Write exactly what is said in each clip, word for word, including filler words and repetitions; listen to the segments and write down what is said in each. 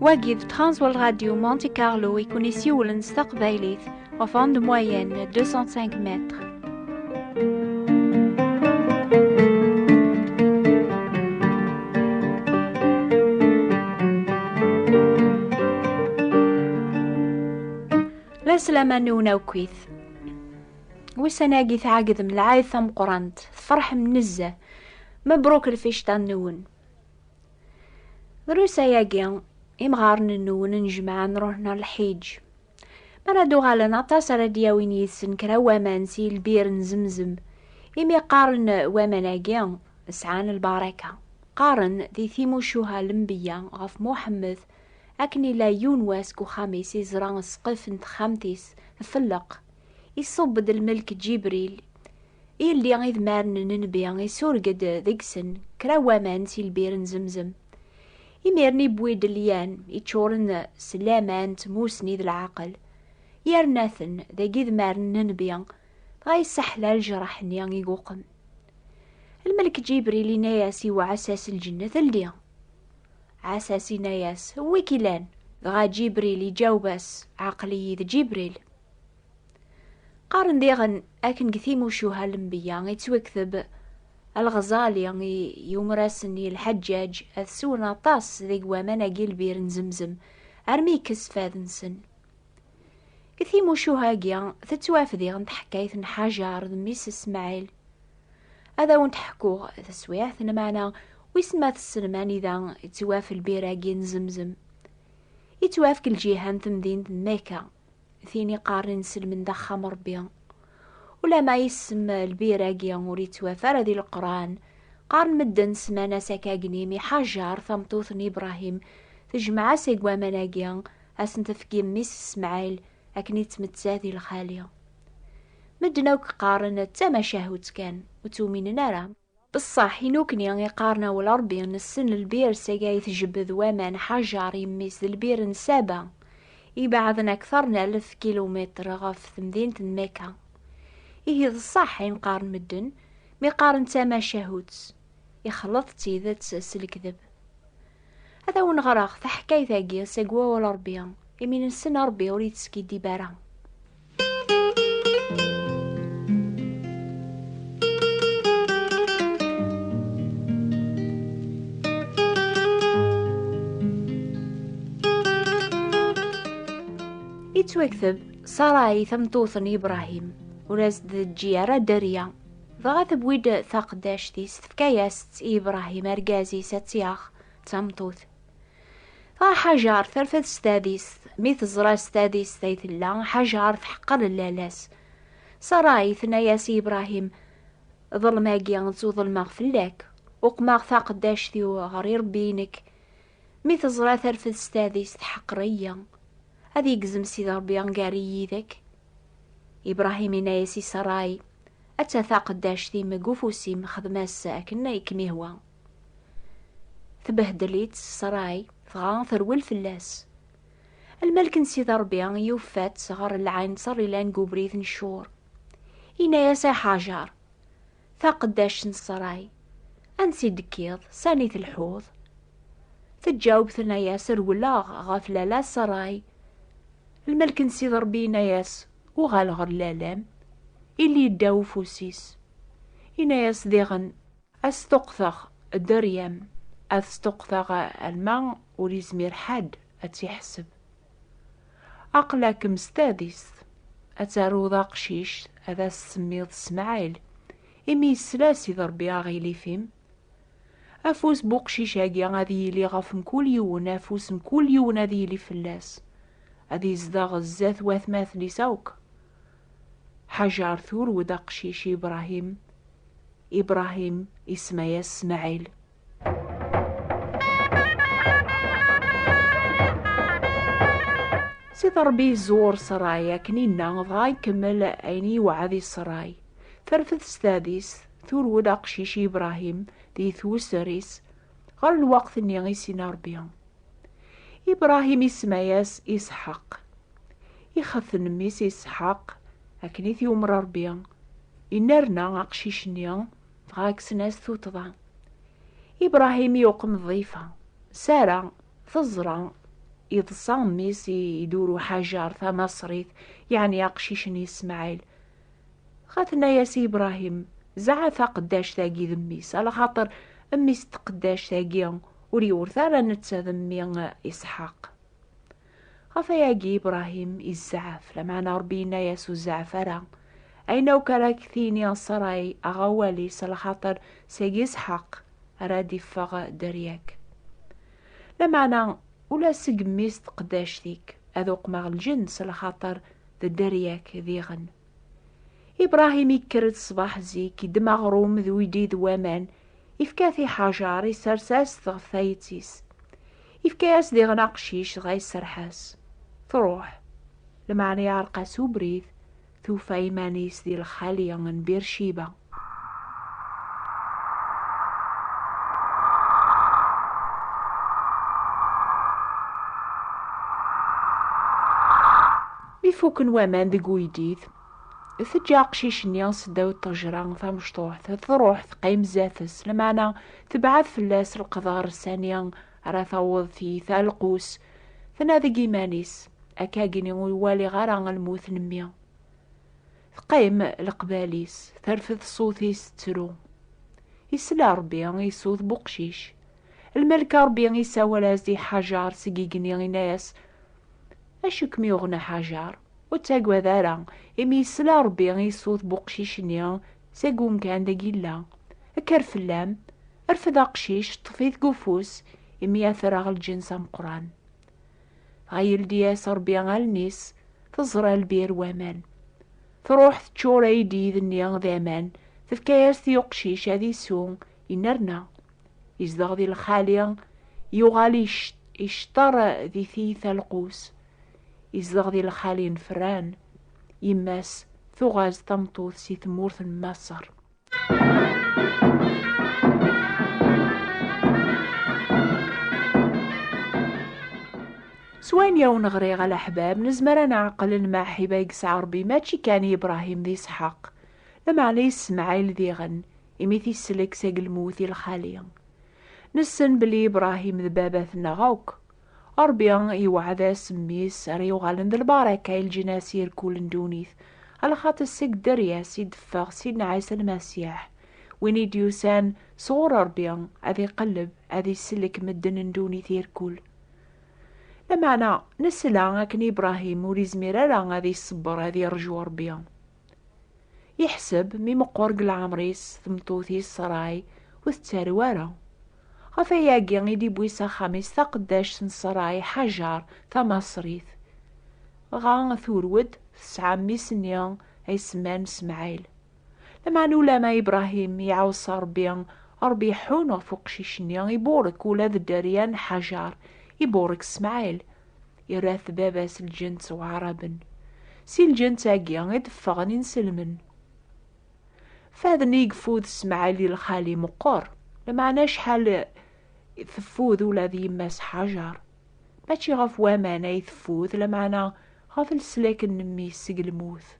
Wagi d Transworld Radio Monte Carlo i kun-isiwlen s taqbaylit ɣef onde moyenne deux cent cinq mètres. La slama-nwen akkit. Ussan-agi tɛegdem lɛayed tameqqrant, tferḥem nezzeh. Mebruk lficṭa-nwen. Drus ayagi, imɣaren-nwen n jmaɛa n ruḥen ɣer lḥiǧ. Mi ara d-uɣalen, aṭas ara d-yawin yid-sen kra n waman si lbir n Zemzem. Imi qqaren waman-agi sɛan lbaraka. Qqaren di timucuha n lenbiya ɣef Muḥemmed, akken ila yiwen wass deg uxxam-is iẓra ssqef n texxamt-is tfelleq, iṣubb-d lmelk Ǧibril, illi idmaren n nnbi, isureg-d deg-sen kra n waman si lbir n Zemzem. Imiren iwwi-d lyan iččuren s laman, tmusni d leɛqel, yerna-ten deg idmaren n nnbi, dɣa yesseḥla lejraḥ-nni i yuqem. Lmelk Ǧibril inna-yas i uɛessas n lǧennet: "Ldi!" Ɛessas inna-yas: "Wi k-ilan?" Dɣa Ǧibril iǧaweb-as: "Aql-iyi d Ǧibril." Qqaren diɣen akken deg timucuha n lenbiya ittwakteb Al-Ɣazali i yumrasen i Lḥeǧǧaǧ ad swen aṭas deg waman-agi lbir n Zemzem armi yekkes fad-nsen. Deg timucuha-agi tettwaf diɣen teḥkayt n Ḥajar d mmi-s Smaɛil. Ad awen-d-ḥkuɣ taswiɛt, lmeɛna wissen ma tessnem anida yettwaf lbir-agi n Zemzem. Yettwaf deg lǧiha n temdint n Mekka, tin iqqaren inselmen d axxam Ṛebbi. Ulama isem lbir-agi ur yettwaf ara di Leqran, qqaren medden semman-as akka agnim i Ḥajar, tameṭṭut n Ibṛahim, tejmeɛ-as deg waman-agi, ad sen-tefk i mmi-s Smaɛil, akken i yettmettat i lxali. Medden akk qqaren d tamacahut kan, ur tt-uminen ara. Beṣṣeḥ, i nukni iqqaren awal Ṛebbi, nessen lbir seg ay tjebbed waman Ḥajar i mmi-s, d lbir n Saba, ibeɛden akteṛ n alef kilumitr ɣef temdint n Mekka. Ihi d ṣṣeḥ ayen qqaren medden mi qqaren d tamacahut, ixleḍ tidet s lekdeb. Ad awen-ɣreɣ taḥkayt-agi seg wawal Ṛebbi, imi nessen Ṛebbi ur yettskiddib ara. Ittwakteb Sarai, tameṭṭut n Ibṛahim, ur as-d-teǧǧi ara dderya, dɣa tewwi-d taqeddact-is, tefka-yas-tt i Ibṛahim, argaz-is, ad tt-yaɣ d tameṭṭut. Dɣa Ḥajar terfed s tadist. Mi teẓra s tadist ay tella, Ḥajar teḥqer lalla-s. Sarai tenna-yas i Ibṛahim: "Ḍelm-agi ttuḍelmeɣ fell-ak. Uqmeɣ taqeddact-iw ɣer irebbi-inek." Mi teẓra terfed s tadist, teḥqer-iyi. Ad yegzem Sidi Ṛebbi gar-i yid-k? Ibṛahim inna-yas i Sarai: "Atta taqeddact-im deg ufus-im, xdem-as akken i kem-ihwa." Tbehdel-itt Sarai, dɣa terwel fell-as. Lmelk n Sidi Ṛebbi yufa-tt ɣer lɛinṣer ilan deg ubrid n Cur. Inna-yas i Ḥajar: "Taqeddact n Sarai, ansi d-tekkiḍ, sani telḥuḍ?" Teǧǧaweb tenna-yas: "Rewleɣ ɣef lalla Sarai." Lmelk n Sidi Ṛebbi yenna-yas: "Uɣal ɣer lalla-m." Illi yedda ufus-is. Yenna-yas diɣen: "Ad stuqteɣ dderya-m, ad stuqteɣ alma ur izmir ḥedd ad tt-iḥseb. Aql-akem s tadist, ad taruḍ aqcic, ad as-tsemmiḍ Smaɛil, imi yesla Sidi Ṛebbi aɣilif-im. Afus n uqcic-agi ad yili ɣef mkul yiwen, afus mkul yiwen ad yili fell-as. Ad izdeɣ zdat watmaten-is akk." Ḥajar turew-d aqcic i Ibṛahim. Ibṛahim isemma-yas Smaɛil. Sidi Ṛebbi iẓur Sarai akken inna, dɣa ikemmel ayen i iwɛed i Sarai. Terfed s tadist, turew-d aqcic i Ibṛahim di tewser-is. Ɣer lweqt-nni i s-inna Ṛebbi. Ibṛahim isemma-yas Isḥaq. Ixetten mmi-s Isḥaq akken i t-yumer Ṛebbi. Innerna aqcic-nni, dɣa kksen-as tuṭḍa. Ibṛahim yuqem ḍḍifa. Sara teẓra iḍsa mmi-s i, i d-uru Ḥajar tamaṣrit, yeɛni aqcic n Ismaɛil. Dɣa tenna-yas i Ibṛahim: "Zeɛɛef taqeddact-agi d mmi-s, alaxaṭer mmi-s n tqeddact-agi ur yewret ara netta d mmi Isḥaq." Ɣef ayagi Ibṛahim izzeɛɛef, lameɛna Ṛebbi yenna-yas: "Ur zeɛɛef ara. Ayen akk ara k-tini Ṣaray, aɣ awal-is, alaxaṭer seg Isḥaq ara d-iffeɣ dderya-k." Lameɛna ula seg mmi-s n tqeddact-ik ad uqmeɣ lǧens, alaxaṭer d dderya-k diɣen. Ibṛahim ikker-d ṣṣbeḥ zik, iddem aɣrum d uydid n waman, ifka-t i Ḥajar, isers-as-t ɣef tayet-is. Ifka-yas diɣen aqcic, dɣa iserreḥ-as. Truḥ. Lameɛna iɛreq-as ubrid, tufa iman-is di lxali n Bir Ciba. Mi fuken waman deg uydid, teǧǧa aqcic-nni seddaw ṭṭejra tamecṭuḥt, truḥ teqqim zdat-s, lameɛna tebɛed fell-as leqder sani ara taweḍ tiyita lqus, tenna deg iman-is: "Akkagini ur waliɣ ara lmut n mmi." Teqqim leqbal-is, terfed ṣṣut-is tettru. Isla Ṛebbi i ṣṣut n uqcic. Lmelk Ṛebbi isawal-as-d i Ḥajar seg igenni, yenna-yas: "Acu kem-yuɣen a Ḥajar? Ur ttagad ara, imi isla Ṛebbi i ṣṣut n uqcic-nni seg umkan deg yella. Kker fell-am, rfed aqcic, ṭṭef-it deg ufus, imi ad t-rreɣ lǧens ameqqran." Dɣa yeldi-yas Ṛebbi allen-is, teẓra lbir waman. Truḥ teččur aydid-nni d aman, tefka-yas-t i uqcic ad isew, inerna. Izdeɣ di lxali, yuɣal ic-, icṭer di tiyita lqus. Izdeɣ di lxali n Ferɛun, yemma-s tuɣal d tameṭṭut si tmurt n Maṣer. S wayen i awen-ɣriɣ a leḥbab, nezmer ad neɛqel lmaḥiba i yesɛa Ṛebbi mačči kan i Ibṛahim d Isḥaq, lameɛna i Smaɛil diɣen, imi t-isellek seg lmut i lxali. Nessen belli Ibṛahim d baba-tneɣ akk. Ṛebbi iweɛɛed-as mmi-s ara yuɣalen d lbaraka i leǧnas irkul n ddunit, alaxaṭer seg dderya-s i d-teffeɣ Sidna Ɛisa Lmasiḥ, win i d-yusan sɣur Ṛebbi ad iqelleb, ad isellek medden n ddunit irkul. Lameɛna nesla akken Ibṛahim ur izmir ara ad iṣebber ad irǧu Ṛebbi. Yeḥseb mi meqqer deg leɛmer-is tmeṭṭut-is Ṣaray ur tettarew ara. Ɣef ayagi i d-iwwi s axxam-is taqeddact n Ṣaray, Ḥajar tamaṣrit. Dɣa turew-d, tesɛa mmi-s-nni ay semman Smaɛil. Lameɛna ulama Ibṛahim iɛawes Ṛebbi, Ṛebbi iḥun ɣef uqcic-nni, iburek ula d dderya n Ḥajar, iburek Smaɛil. Irra-t baba-s lǧens waɛraben. Si lǧens-agi i d-ffɣen inselmen. Faden i yeffud Smaɛil di lxali meqqer, lameɛna acḥal teffud ula d yemma-s Ḥajar. Mačči ɣef waman ay teffud, lameɛna ɣef leslak n mmi-s seg lmut.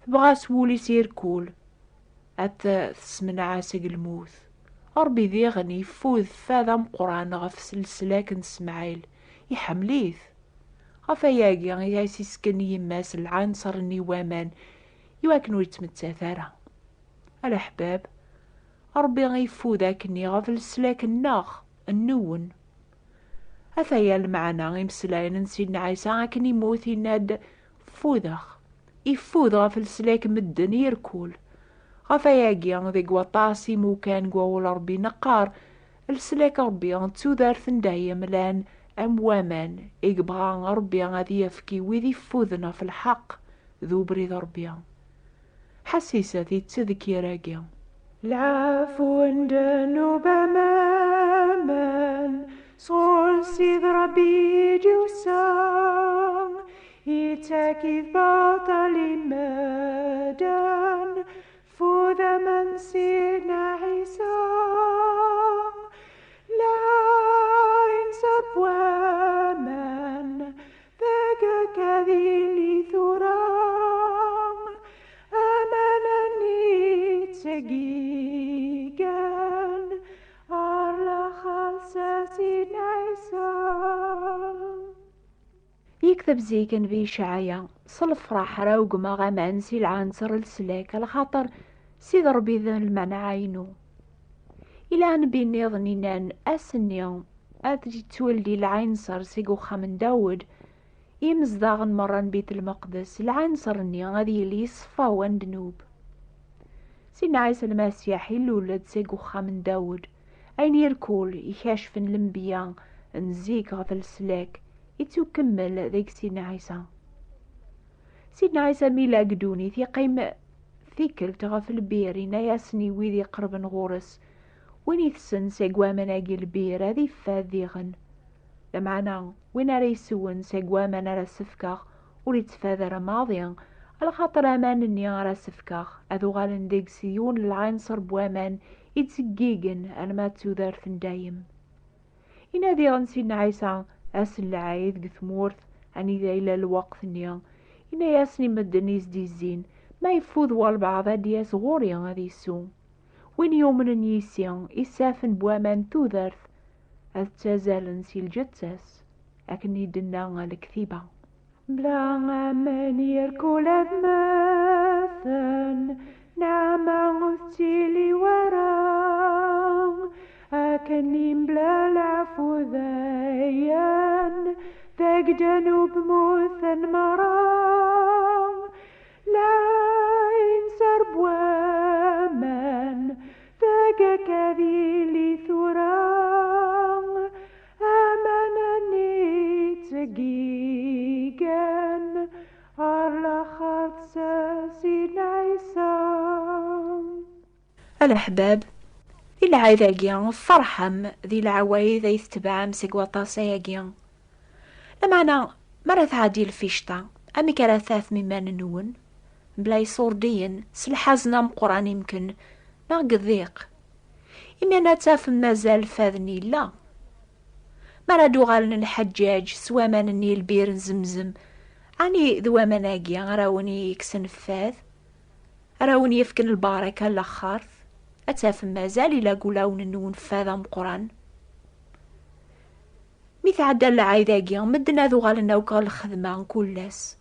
Tebɣa s wul-is irkul ad t-tesmenɛa seg lmut. Ṛebbi diɣen yeffud fad ameqqran ɣef leslak n Smaɛil, iḥemmel-it. Ɣef ayagi i as-isken yemma-s lɛanṣer-nni n waman, iwakken ur yettmettat ara. A leḥbab, Ṛebbi yeffud akkenni ɣef leslak-nneɣ, nwen. Ataya lmeɛna imeslayen n Sidna Ɛisa akken immut, yenna-d: "Ffudeɣ." Iffud ɣef leslak medden irkul. Ɣef ayagi, deg waṭas imukan deg wawal Ṛebbi neqqar, leslak Ṛebbi d tudert n dayem llan am waman i yebɣa Ṛebbi ad yefk i wid iffuden ɣef lḥeqq d ubrid Ṛebbi. Ḥassiset i ttedkir-agi. Lɛafu n ddnub am aman, sɣur Sid Ṛebbi i d-yusa, ittak-it baṭel i medden, fud aman Sidna Ɛisa. Lɛinṣer n waman, deg-k ad yili tura, aman-nni ttgeyyigen ar laxert-is Sidna Ɛisa. Tabzik n bi Icɛaya, s lefraḥ ara ugmeɣ aman si lɛanṣer n leslak, lxaṭer Sidi Ṛebbi d lmenɛa-inu. Ila nnbi nniḍen innan, ass-nni ad d-yettweldi lɛinṣer seg uxxam n Dawed, imezdaɣen merra n Bit Lmeqdes, lɛinṣer-nni ad yili yeṣfa wa n ddnub. Sidna Ɛisa Lmasiḥ ilul-d seg uxxam n Dawed, ayen irkul ikacfen lenbiya n zik ɣef leslak, ittukemmel deg Sidna Ɛisa. Sidna Ɛisa mi yella deg ddunit, yeqqim tikkelt ɣef lbir, yenna-yasen i wid iqerben ɣur-s, win itessen seg waman-agi lbir ad iffad diɣen. Lameɛna, win ara yeswen seg waman ara s-fkeɣ, ur ittfad ara maḍi, alaxaṭer aman-nni ara s-fkeɣ ad uɣalen deg-s d yiwen n lɛinṣer n waman ittgeggigen arma d tudert n dayem. Inna diɣen Sidna Ɛisa ass n lɛid deg tmurt anida yella lweqt-nni, inna-yasen i medden i s-d-izzin, ma yeffud walbeɛḍ ad d-yas ɣur-i ad yessu. Win yumnen yis-i, isaffen n waman n tudert, ad ttazalen si lǧetta-s, akken i d-tenna lektiba. Mla aman yerkul ad mmaten, nneɛma ur tettili wara, akken i mla leɛfu dayen, deg ddnub mmuten merra. Lɛinṣer n waman, deg akka ad yili tura, aman-nni ttgeggigen, ar laxert s Sidna Ɛisa. A leḥbab, di lɛid-agi, ferḥem di leɛwayed ay tetebɛem seg waṭas ayagi. Lameɛna, mi ara tɛeddi lficṭa, amek ara tafem iman-nwen? Mebla iṣurdiyen, s lḥazen ameqqran imken, neɣ deg ḍiq? Imiren ad tafem mazal fad-nni yella. Mi ara d-uɣalen lḥeǧǧaǧ s waman-nni lbir n Zemzem, ɛni d waman-agi ara wen-yekksen fad? Ara wen-yefken lbaraka n laxert? Ad tafem mazal ila deg wulawen-nwen fad ameqqran. Mi tɛedda lɛid-agi, medden ad uɣalen akk ɣer lxedma n kul ass.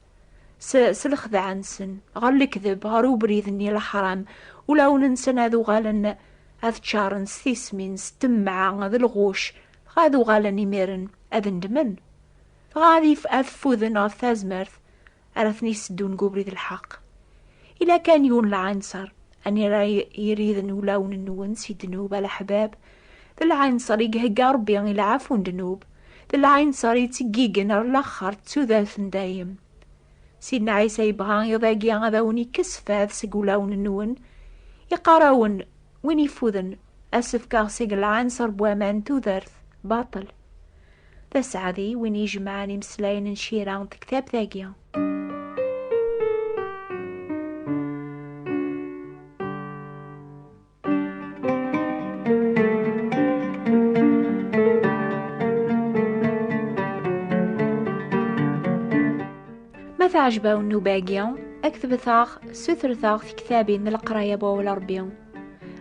S, s lexdeɛ-nsen, ɣer lekdeb, ɣer ubrid-nni leḥram, ulawen-nsen ad uɣalen ad ččaren s tismin, s temɛa, d lɣuc, dɣa ad uɣalen imiren ad ndmen. Dɣa ad if-, ad ffuden ɣef tazmert ara ten-iseddun deg ubrid lḥeqq. Ila kan yiwen lɛinṣer, anira y-, iriden ulawen-nwen si ddnub, a leḥbab, d lɛinṣer i ihegga Ṛebbi i lɛafu n ddnub, d lɛinṣer i tteggigen ar laxert d tudert n dayem. Sidna Ɛisa yebɣa iḍ-agi ad awen-ikkes fad seg ulawen-nwen, iqqar-awen, win ifuden, ad s-fkeɣ seg lɛinṣer n waman n tudert, baṭel. D aseɛdi win ijemɛen imeslayen n cira n tektabt-agi. Ma teɛjeb-awen nnuba-agi, ketbet-aɣ, sutret-aɣ tiktabin n leqraya n wawal Ṛebbi.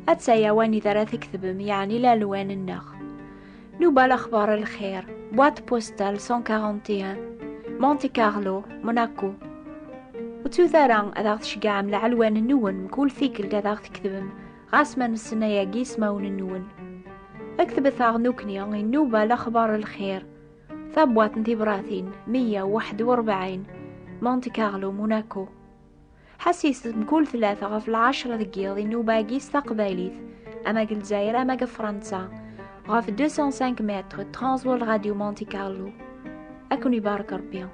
Attaya wanida ara tketbem, yeɛni lalwan-nneɣ. Nuba Lexbar Lxir, boîte postale cent quarante et un, Monte Carlo, Monaco. Ur ttut ara ad aɣ-tceggɛem lɛelwan-nwen mkul tikkelt ad aɣ-tketbem, ɣas ma nessen ayagi ismawen-nwen. Ketbet-aɣ nukni i Nuba Lexbar Lxir, tabwaṭ n tibratin meyya u waḥed u rebɛin, Monte Carlo, Monaco. Ḥassiset mkul tlata ɣef lɛecṛa deg yiḍ i nnuba-agi s taqbaylit, ama deg Lezzayer ama deg Fransa, ɣef deux cent cinq mètres Transworld Radio Monte Carlo. Ad ken-ibarek Ṛebbi.